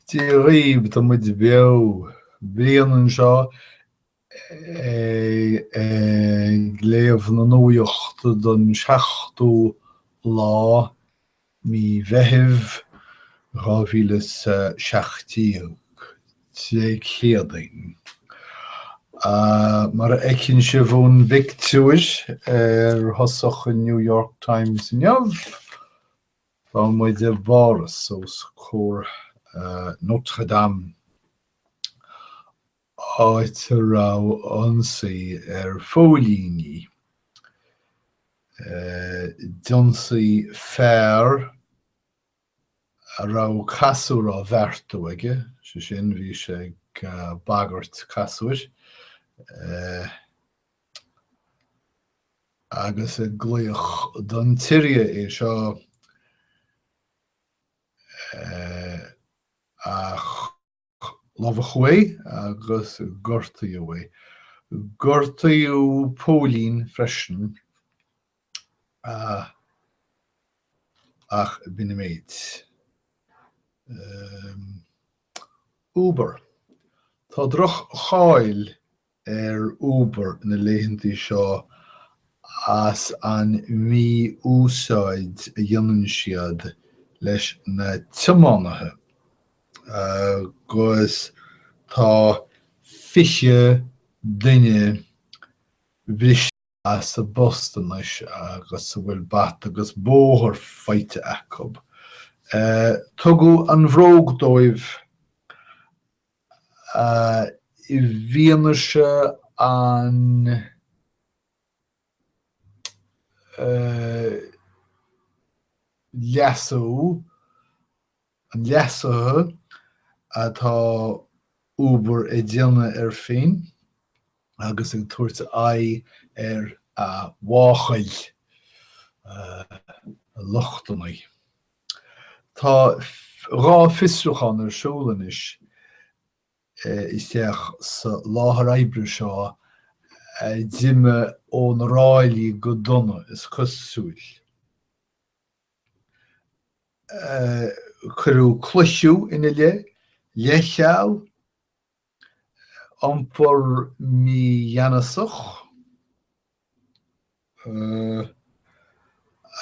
Dia dhaoibh, tá muid beo. Brian anseo ag léamh na nuachta don seachtú lá mí Mheithimh 2017, Dé Céadaoin. Mar a fheiceann sibh ón bpictiúr ar thosach an New York Times inniu, Tá muid i bPáras, os comhair Notre Dame, áit a raibh ionsaí ar phóilíní. D'ionsaigh fear a raibh casúr á bheartú aige, sé sin, bhí sé ag bagairt casúir, Agus ag glaoch don tSiria é seo ach lámhachadh é agus gortaíodh é. Gortaíodh póilín freisin ach b'in an méid. Uber. Tá droch-cháil ar Uber na laethanta seo as an mí-úsáid a dhéanann siad leis na tiománaithe agus tá 20 duine briste as a bpost anois agus a bhfuil bata agus bóthar faighte acu. Tugadh an bhróg dóibh I bhfianaise an leasú, an leasaithe atá Uber ag déanamh air féin agus ag tabhairt aghaidh ar a mháchail, a lochtanna. Tá 2 fiosrúchán ar siúl anois isteach sa láthair oibre seo a d'imigh ó na ráillí go dona, is cosúil. Cuireadh cliseadh ina leith, leithcheal, iompar mígheanasach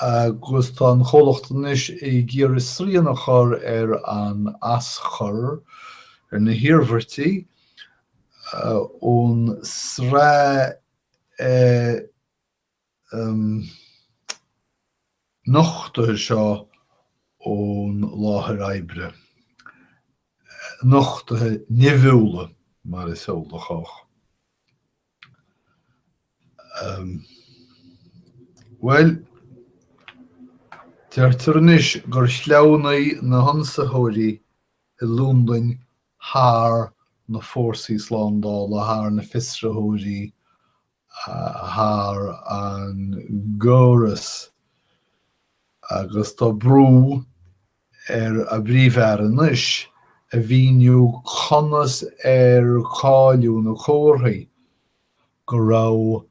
agus tá an chomhlacht anois ag iarraidh srian a chur ar an aschur, ar na hiarmhairtí ón sraith nochtuithe seo ón láthair oibre, nochtuithe nimhiúla mar is eol do chách. Bhuel, deirtear anois gur shleamhnaigh na hionsaitheoirí i Londain thar na fórsaí slándála, thar na fiosraitheoirí, thar an gcóras agus tá brú ar a bpríomhfhear anois a mhíniú conas ar cailleadh na comharthaí go raibh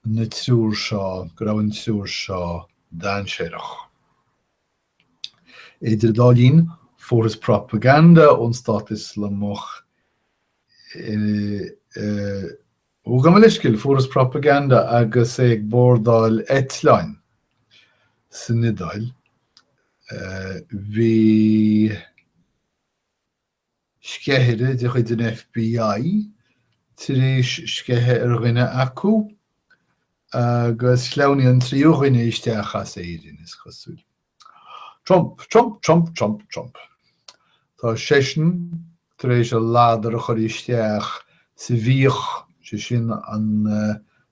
na triúr seo, go raibh an triúr seo dainséarach. Idir an dá linn, fuarthas propaganda ón Stát Ioslamach i. Ó, gabh mo leithscéal, fuarthas propaganda agus é ag bordáil eitleáin san Iodáil. Bhí sceithire de chuid an FBI tar éis sceitheadh ar dhuine acu agus shleamhnaigh an tríú dhuine isteach as Éirinn, is cosúil. Trump, Trump, Trump, Trump, Trump. Tá seisean tar éis a ladar a chur isteach sa bhfíoch, sé sin an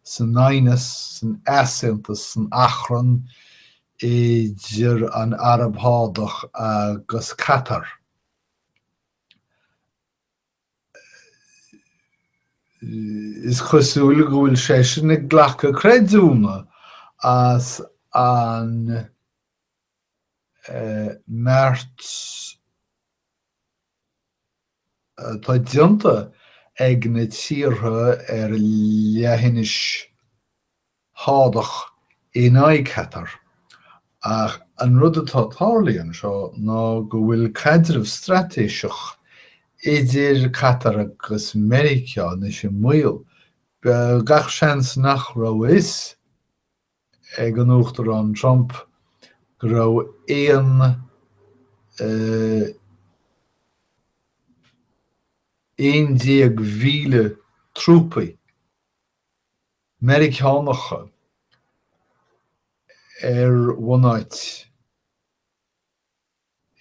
san aighneas, san easaontas, san achrann idir an Araib Shádach agus Catar. Is cosúil go bhfuil seisean ag glacadh creidiúna as an mbeart atá déanta ag na tíortha ar leithinis Shádach in aghaidh Qatar, ach. An rud atá tarlaithe anseo ná go bhfuil caidreamh straitéiseach idir Catar agus Meiriceá anois i mbaol. Gach seans nach raibh a fhios ag an Uachtarán Trump go raibh aon 11,000 trúpaí Meiriceánacha ar bhunáit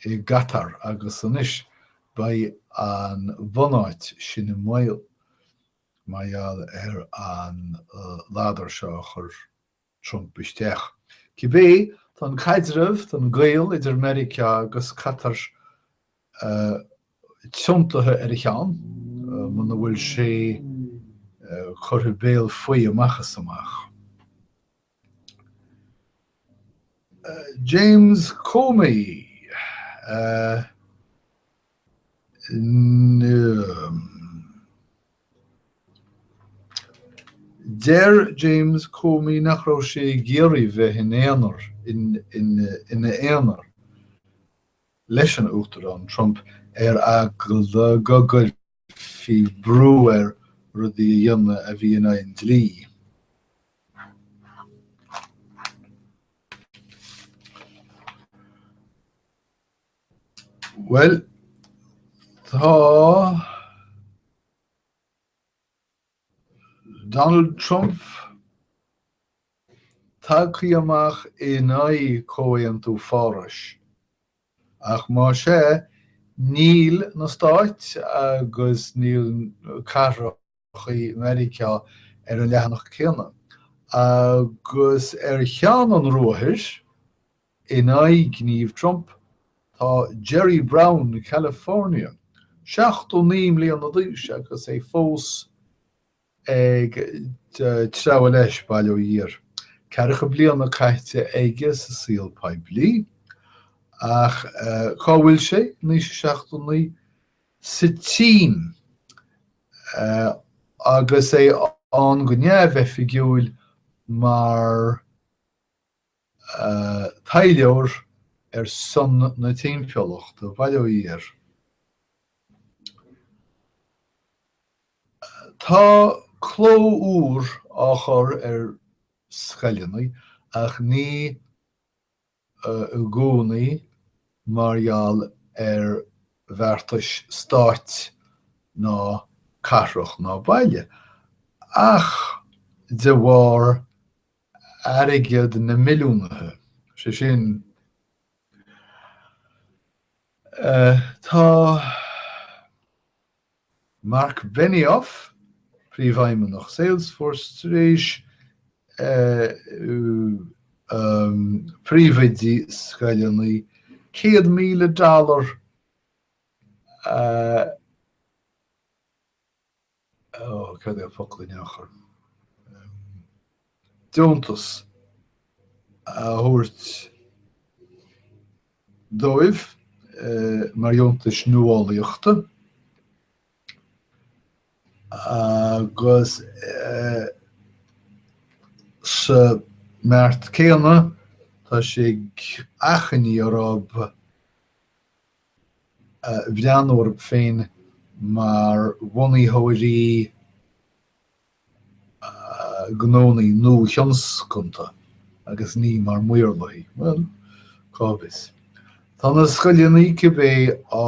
i gCatar agus anois beidh an bhunáit sin i mbaol mar gheall ar an ladar seo a chuir Trump isteach. Cibé, tá an caidreamh, tá an gaol idir Meiriceá agus Catar tiontaithe ar a cheann, muna bhfuil sé curtha béal faoi amach is amach. James Comey. Deir James Comey nach raibh sé ag iarraidh bheith in aonar, ina aonar leis an Uachtarán Trump ar eagla go gcuirfí brú air rudaí a dhéanamh a bhí in aghaidh an dlí. Bhuel, tá Donald Trump tagtha amach in aghaidh Comhaontú Phárais, ach más ea, níl na stáit agus níl cathracha Mheiriceá ar an leathanach céanna. Agus ar cheann an ruathair in aghaidh gníomh Trump tá Jerry Brown, California, 79 mbliana d'aois agus é fós ag treabhadh leis, bail ó Dhia air. Ceathracha bliana caite aige sa saol poiblí, ach cá bhfuil sé in aois a 79? Sa tSín, agus é ann go neamhoifigiúil mar taidhleoir ar son na timpeallachta, bail ó Dhia air. Tá cló úr á chur ar scoileanna ach ní i gcónaí mar gheall ar bheartais stáit ná cathrach ná baile, ach de bharr airgead na milliúnaithe, sé sin, tá. Marc Benioff, Príomhfheidhmeannach Salesforce, tar éis príomhoidí scoileanna $100,000 a, ó, cad é an focal in aon chor? deontas a thabhairt dóibh mar dheontais nuálaíochta agus sa mbeart céanna tá sé ag achainí orthu breathnú orthu féin mar bhunaitheoirí gnónna nuathionscanta agus ní mar mhaorlathaigh. Bhuel, cá bhfios. Tá na scoileanna cibé á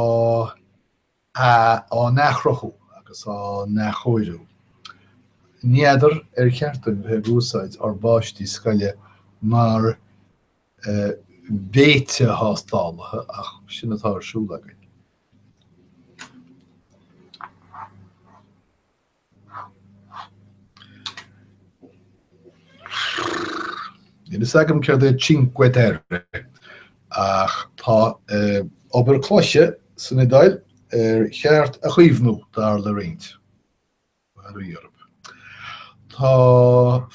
á n-athchruthú agus á n-athchóiriú. Ní fheadar ar cheart dúinn bheith ag úsáid ár bpáistí scoile mar bhéite-thástálaithe ach sin atá ar siúl againn. Níl fhios agam céard é Cinque Terre, ach tá obair cloiche san Iodáil ar cheart a chaomhnú, dar le roinnt. Tá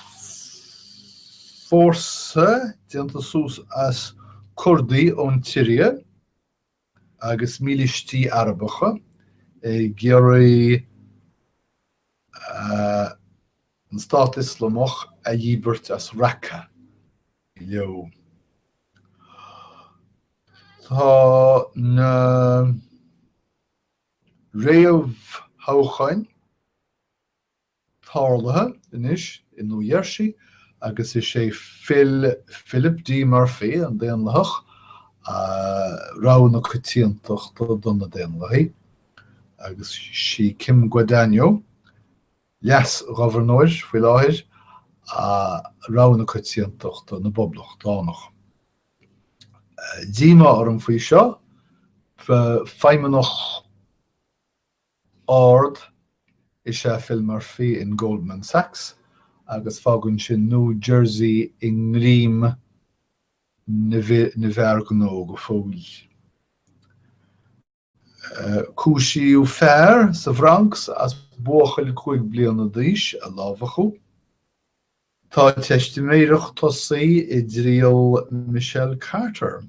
fórsa déanta suas as Curdaigh ón tSiria agus mílístí Arabacha ag iarraidh an Stát Ioslamach a dhíbirt as Raqqa leo. Tá na réamhthoghcháin tarlaithe anois i Nua Gheirsí agus is é Phil Philip D. Murphy, an Daonlathach, rogha na coitiantachta do na Daonlathaigh agus sí Kim Guadagno, leas-ghobharnóir faoi láthair, rogha na coitiantachta na bPoblachtánach. Díomá orm faoi seo, feidhmeannach ard is ea Phil Murphy in Goldman Sachs agus fágann sin New Jersey i ngreim na bhfear gnó go fóill. Cúisíodh fear sa Bhronx as buachaill 5 bliana d'aois a lámhachadh. Tá teistiméireacht tosaithe i dtriail Michelle Carter.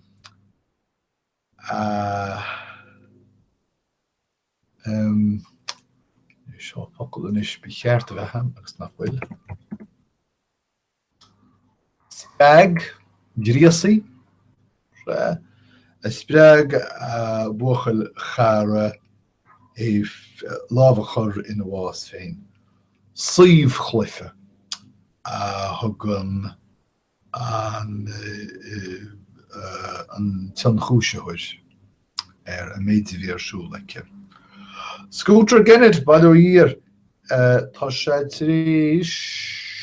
Seo focal anois ba cheart a bheith ann agus nach bhfuil. Spreag, ghríosaigh, a spreag a buachaill chara é lámh a chur ina bhás féin. Suíomhchluiche a thugann an an t-ionchúisitheoir ar an méid a bhí ar siúl aici. Scooter Gennett, bail ó Dhia air, tá sé tar éis,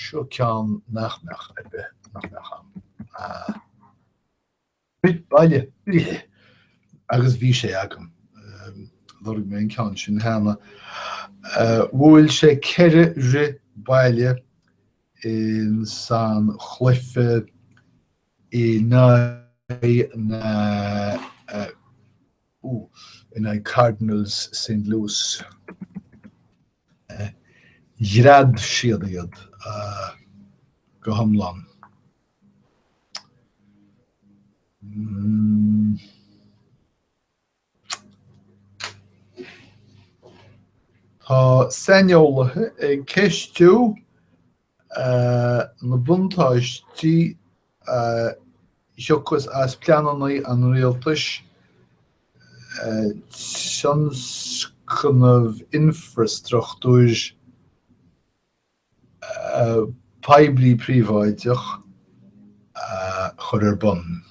seo ceann nach mbeadh ar bith, nach mbeadh ann. Rith baile, agus bhí sé agam. Lorg mé an ceann sin cheana. Bhuail sé 4 rith baile in san chluiche in aghaidh na in aghaidh Cardinals Saint Louis. Ghread siad iad go hiomlán. Tá saineolaithe ag ceistiú na buntáistí a thiocfas as pleananna an rialtais tionscnamh infreastruchtúir poiblí príobháideach a chur ar bun.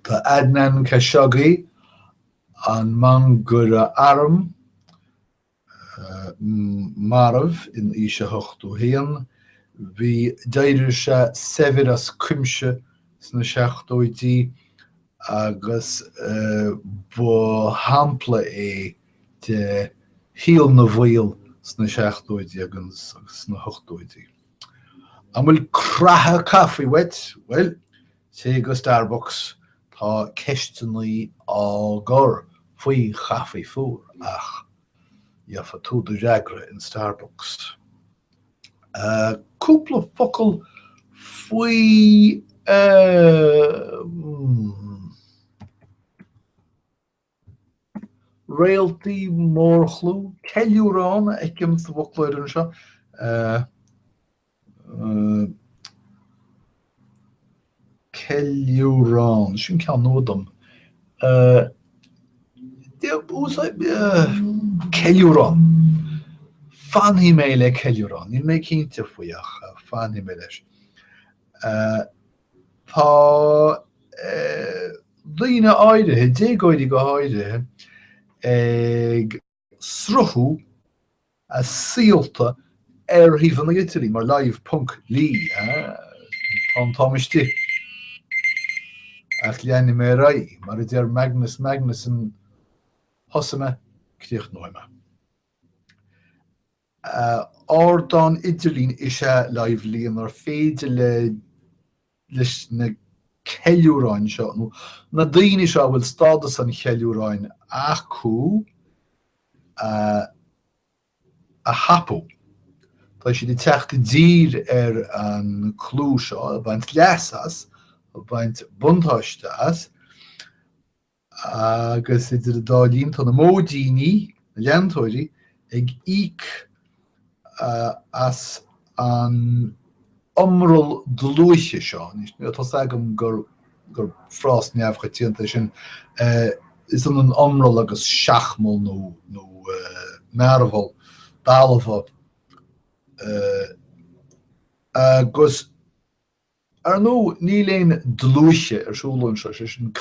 Tá Adnan Khashoggi, an mangaire arm, marbh in aois a 81. Bhí, d'éirigh sé saibhir as cuimse sna seachtóidí agus ba shampla é de shaol na bhfuíoll sna seachtóidí agus sna hochtóidí. An bhfuil craithe caife uait? Bhuel, téigh go Starbucks, tá ceisteanna á gcur faoi chaife fuar ach gheobhaidh tú do fhreagra in Starbucks. Cúpla focal faoi. Réaltaí mórchlú, ceiliúrán a fheicim sa bhfoclóir anseo. Ceiliúrán, sin ceann nua dom. Ceiliúrán. Fanfaidh mé le ceiliúrán. Níl mé cinnte faoi ach fanfaidh mé leis. Tá daoine áirithe, déagóirí go háirithe, ag sruthú a saolta ar shuíomhanna idirlín mar live ponc ly. Tá an t-am istigh ach leanfaidh mé ar aghaidh. Mar a deir Magnus Magnusson, thosaigh mé, críochnóidh mé. Ardán idirlín is ea Lively inar féidir le leis na ceiliúráin seo, nó na daoine seo a bhfuil stádas an cheiliúráin acu, a thapú. Tá siad ag teacht i dtír ar an clú seo, ag baint leas as, ag baint buntáiste as, Agus idir an dá linn tá na móidíní, na leantóirí, ag íoc as an iomrall dlúithe seo. Anois, níl a fhios agam gur gur frás neamhchoitianta é sin. Is ionann iomrall agus seachmall nó nó mearbhall, dalbha. Agus ar ndóigh níl aon dlúithe ar siúl anseo, sé sin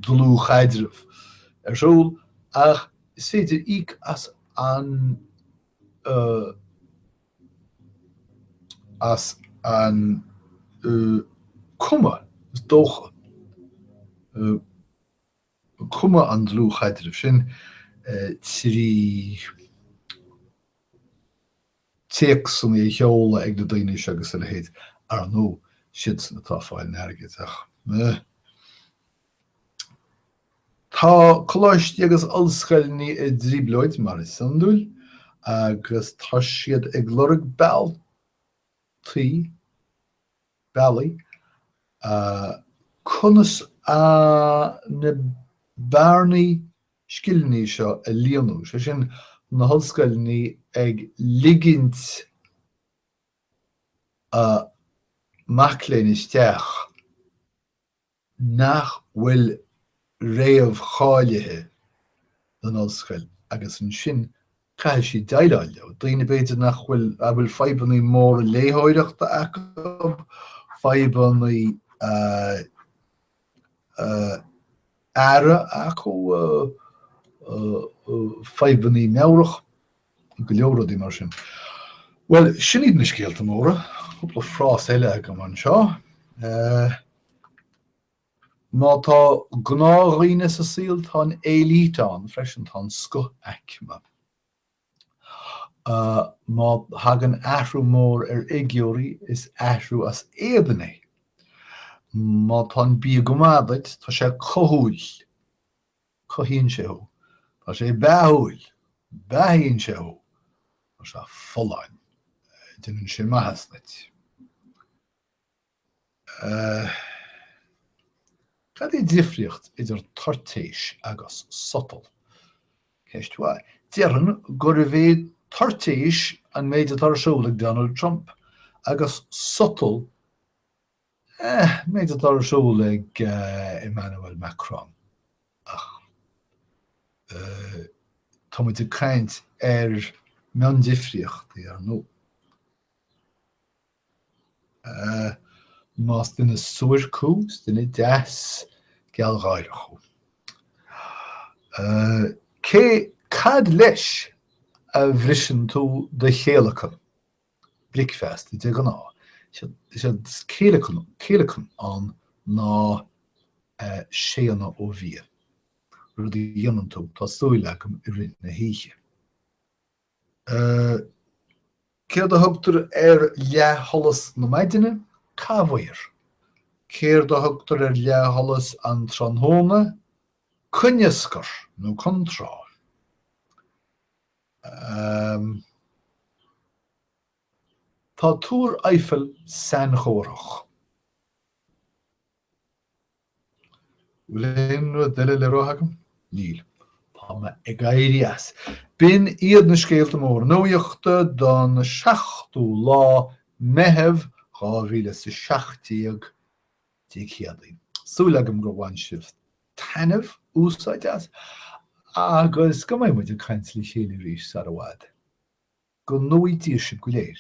dlúthchaidreamh ar siúl, ach is féidir íoc as an as an cuma, is dócha, cuma an dlúthchaidrimh sin trí téacsanna a sheoladh ag na daoine seo agus a leithéid. Ar ndóigh, siadsan atá ag fáil an airgid ach eh. Tá coláistí agus ollscoileanna i dtrioblóid, mar is iondúil, agus tá siad ag lorg bealtaí, bealaí, conas na bearnaí scileanna seo a líonadh, sé sin, na hollscoileanna ag ligint mac léinn isteach nach bhfuil réamhcháilithe don ollscoil agus ansin caithfidh siad déileáil leo, daoine b'fhéidir nach bhfuil, a bhfuil fadhbanna móra léitheoireachta acu, fadhbanna aire acu, fadhbanna meabhrach, go leor rudaí mar sin. Bhuel, sin iad na scéalta móra. Cúpla frás eile agam anseo. Má tá gnáthdhaoine sa saol, tá an élite ann freisin, tá an scothaicme. Má thagann athrú mór ar fhigiúirí, is athrú as éadan é. Má tá an bia go maith duit, tá sé cothúil, cothaíonn sé thú. Tá sé beathúil, beathaíonn sé thú. Tá sé folláin, déanann sé maitheas duit. Cad é difríocht idir toirtéis agus sotal? Ceist mhaith. Déarfainn gurbh é toirtéis an méid atá ar siúl ag Donald Trump agus sotal an méid atá ar siúl ag Emmanuel Macron. Ach tá muid ag caint ar mhiondifríochtaí, ar ndóigh. Más duine suairc thú, is duine deas gealgháireach thú. Cé, cad leis a bhriseann tú do chéalacan? Bricfeasta de ghnáth. Is é is céalacan, céalacan ann ná séanadh ó bhia, rud a dhéanann tú, tá súil agam, i rith na hoíche. Céard a thugtar ar leathsholas na maidine? Camhaoir. Céard a thugtar ar leathsholas an tráthnóna? Coineascar nó contráth. Tá Túr Eiffel sainchomharthach. Bhfuil aon rud eile le rá agam? Níl. Tá mé ag éirí as. B'in iad na scéalta móra nuachta don seachtú lá Meitheamh 2017, Dé Céadaoin. Súil agam gur bhain sibh taitneamh, úsáid as agus go mbeidh muid ag caint le chéile arís sar i bhfad. Go ngnóthaí Dia sibh go léir.